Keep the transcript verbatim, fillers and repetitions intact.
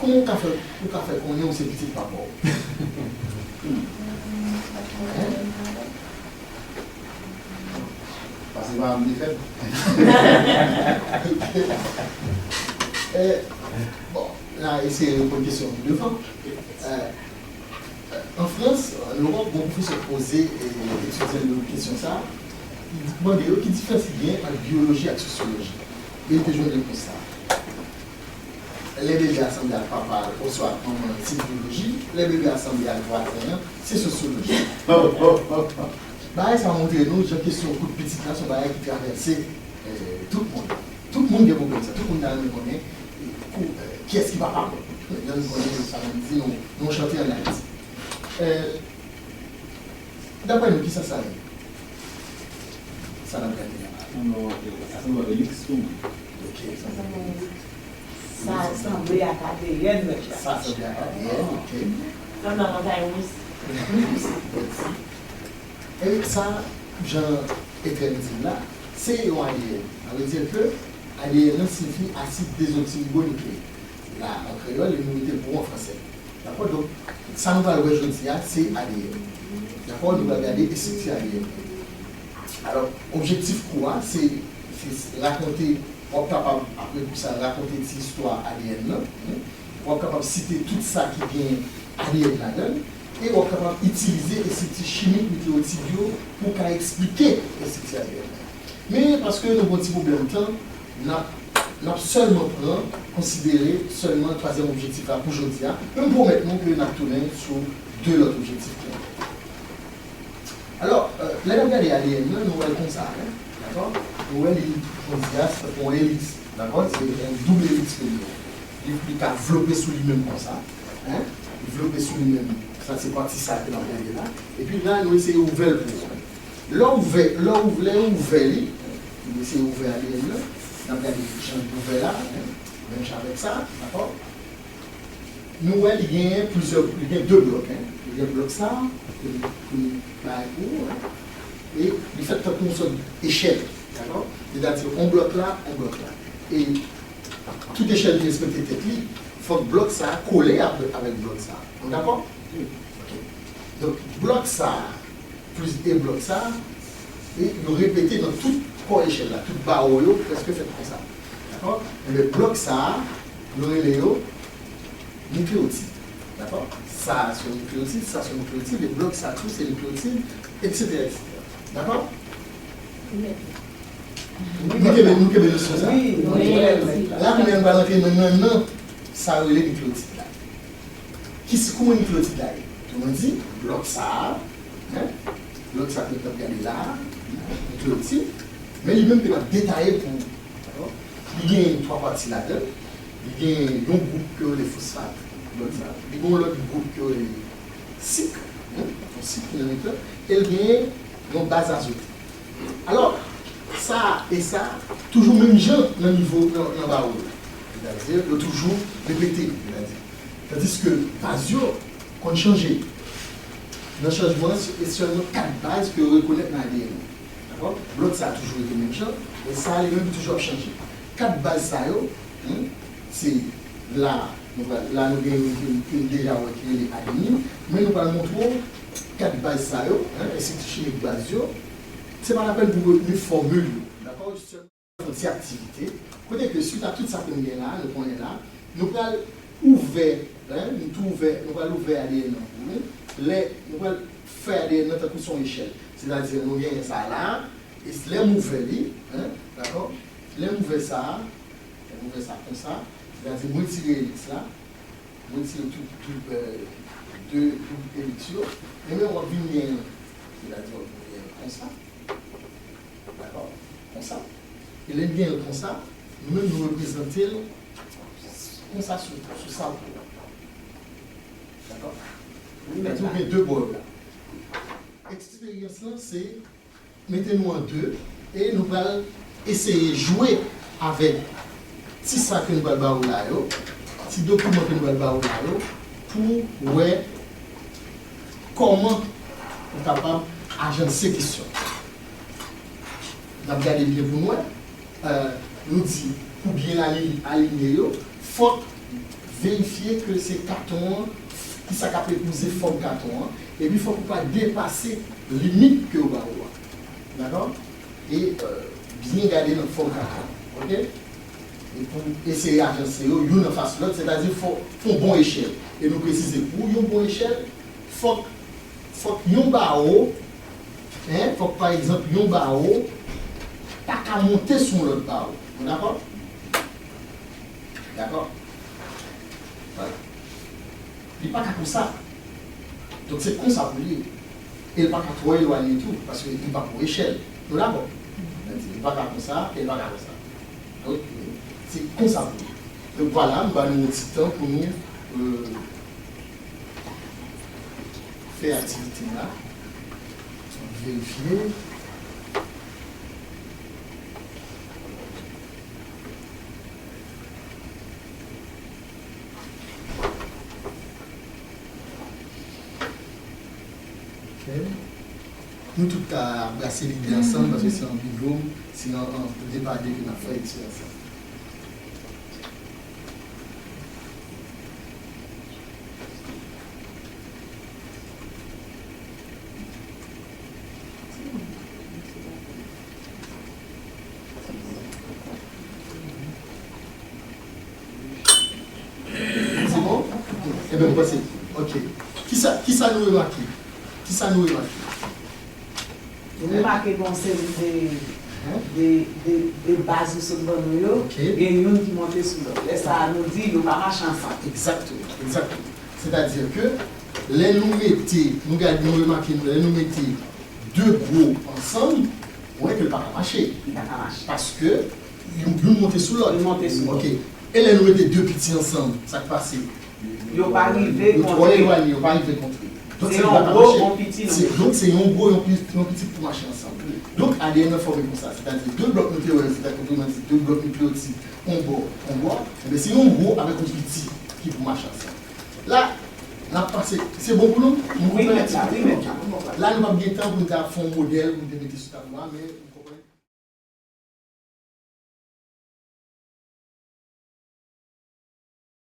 Kòman ou ka fè, ou ka fè konnen ou se pitit papa w? Hein? Pase pa m te fèt. Eh, bon, n a eseye reponn kesyon an pi devan. Eh, An Frans, an Ewòp, yon pwofesè poze, e, etidyan yo kesyon sa a. Li mande yo ki diferans ki gen ant biyoloji ak sosyoloji. E li te jwenn repons sa a. Lè bebe a sanble ak papa l oswa ak manman l, se biyoloji. Lè bebe a sanble ak vwazen an, se sosyoloji. Bagay sa a montre nou jan kesyon kout pitit la se yon bagay ki travèse, eh, tout moun. Tout moun gen pwoblèm sa. Tout moun ta renmen konnen, eh, kou, eh, kiyès ki papa mwen. Jan nou konnen sa, nou di nou, nou chante ann Ayiti. Eh, Daprè nou, kisa sa ye? Sa n ap gade la. Sa sanble avèk eliks pou mwen. Ok. Sa sanble ak A D N, mèt la. Sa sanble ak A D N, ok. Sanble ak montay ris. E sa, jan Etren di m la, se yon A D N. Sa vle di ke A D N nan siyifi asid dezoktiribonikleyik. La, an kreyòl, e nou mete l pou ou an fransè. Dakò? Donk, sa nou pral wè jodi a, se A D N. Dakò? Nou pral gade estrikti A D N. Alò, objektif kou a, se, se rakonte, w ap kapab, apre kou sa, rakonte ti istwa A D N nan. W ap kapab site tout sa ki gen A D N ladan l. E w ap kapab itilize estrikti chimik nikleyotid yo pou w ka eksplike estrikti A D N nan. Men, paske nou gen yon ti pwoblèm tan, n ap, n ap sèlman pran, konsidere sèlman twazyèm objektif la pou jodi a. Men m pwomèt nou ke n ap tounen sou de lòt objektif ki ankò. Alò, eh, lè n ap gade A D N nan, nou wè l konsa, hein, dakò? Nou wè li, jodi a, se tankou yon eliks, dakò? Se yon doub eliks ke li ye. Li, li ka vlope sou li menm konsa, hein? Li vlope sou li menm. Sa se pati sa ke n ap gade la. Epi la, nou eseye ouvè l pou ou. Lè w ouvè, lè w, lè w ouvè li, nou eseye ouvè A D N nan, n ap gade jan l ouvè la, hein, menm jan avèk sa, dakò? Nou wè li gen plizyè, li gen de blòk, hein. Li gen blòk sa, ke nou, ke nou bay pou ou, hein. E li fèt tankou yon sòt echèl, dakò? Sètadi, yon blòk la, yon blòk la. E tout echèl ki respekte tèt li, fòk blòk sa kole avè-, avèk blòk sa. Nou dakò? Ok. Donk, blòk sa, plis de blòk sa, e yo repete nan tout kò echèl la, tout bawo yo prèske fèt konsa. Dakò? Enben, blòk sa, nou rele yo nikleyotid. Dakò? Sa a se yon nikleyotid, sa se yon nikleyotid, e blòk sa tou se nikleyotid, etsetera, etsetera. Dakò? Nou kenbe, nou kenbe nosyon sa? Wi, wi. La, kounye a, nou pral rantre nan nannan sa yo rele nikleyotid la. Ki, kòman nikleyotid la ye? Kòman di, blòk sa a, hein, blòk sa ke nou t ap gade la a, nikleyotid, men li menm ke n ap detaye pou ou. Dakò? Li gen twa pati ladan l. Li gen yon gwoup ke yo rele fosfat, blòk sa. Li gen yon lòt gwoup ke yo rele sik, hein, yon sik ki nan mitan, e l gen yon baz azote. Alò, sa e sa, toujou menm jan nan nivo, nan, nan bawo yo. Sètadi, yo toujou repete, sètadi. Tandiske baz yo konn chanje. Nan chanjman an, se sèlman kat baz ke yo rekonèt nan A D N nan. Dakò? Blòk sa a toujou rete menm jan, e sa a li menm li toujou ap chanje. Kat baz sa yo, hmm, se la, nou pral, la nou gen youn ke, ke nou deja wè ki rele adenin, men nou pral montre w kat baz sa yo, hein, estrikti chimik baz yo, se pa lapèn pou w retni fòmil yo, dakò? Jis fè yon ti aktivite, kote ke swit a tout sa ke nou gen la, nou konnen la, nou pral ouvè, hein, nou tou ouvè, nou pral ouvè A D N nan pou nou. Lè nou pral fè A D N nan tankou se yon echèl. Sètadi, nou genyen sa la, e lè m ouvè li, hein, dakò? Lè m ouvè sa, lè m ouvè sa konsa, sètadi, m retire eliks la, m retire tout doub, euh, de doub eliks yo, enben w ap vin genyen, sètadi, w ap vin genyen konsa. Dakò? Konsa. E lè n gen l konsa, nou menm nou reprezante l konsa sou, sou sa pou. Dakò? Wi, mèt la. Ou gen de bò yo la. Eksperyans lan, se mete nou an de e nou pral eseye jwe avèk ti sa ke nou pral ba ou la yo, ti dokiman ke nou pral ba ou la yo, pou wè kòman ou kapab ajanse kesyon. N ap gade byen pou n wè. Euh, nou di, pou byen ali-, alinye yo, fòk Verifye ke se katon an, kisa k ap epouze fòm katon an, epi fòk ou pa depase limit ke yo ba ou a. Dakò? E, euh, byen gade nan fòm katon an, oke? E pou eseye ajanse yo, youn anfas lòt, sètadi fò, fè yon bon echèl. E nou presize pou yon bon echèl, fòk, fòk yon bawo, en, fòk pa egzanp yon bawo pa ka monte sou yon lòt bawo. Nou dakò? Dakò? Vwala. Li pa ka konsa. Donk, se konsa pou li ye. E li pa ka twò elwanye tou, paske li pa pou echèl. Nou dakò? Li pa ka konsa, e li pa ka konsa. Donk, se konsa pou li ye. Donk, vwala, m ba nou yon ti tan pou nou, euh, fè aktivite a. Verifye. Ok. Nou tout ka brase lide ansanm, paske se yon bidwòm, se yon, yon de pa de ke n ap fè isit ansanm. Se bon? Ebyen, m panse, ok. Kisa, kisa nou remake? Kisa nou remake? Nou remake gen yon seri de, de, de, de baz yo sot ban nou yo, gen youn ki monte sou lòt. Lè sa a, nou di yo pa mache ansanm. Egzakteman, egzakteman. Sètadi ke lè nou mete, nou gade, nou remake, lè nou mete de gwo ansanm, ou wè ke l pa ka mache. Li pa ka mache. Paske youn, youn monte sou lòt. Youn monte sou lòt. Ok. E lè nou mete de piti ansanm, sa k pase? Yo pa rive kontre. Yo twò elwanye, yo pa rive kontre. Donk, se yon gwo, yon piti, non? Donk, se yon gwo, yon pi-, yon piti pou mache ansanm. Donk, A D N nan fòme konsa. Sètadi, de blòk nou te wè, sètadi, kote nou di de blòk nikleyotit, yon bò, yon bò, enben, se yon gwo avèk yon piti ki pou mache ansanm. La, n ap pase, se bon pou nou? Wi, mèt la, wi, mèt la. La, nou p ap gen tan pou nou ta fè yon modèl, pou nou te mete sou tablo a, men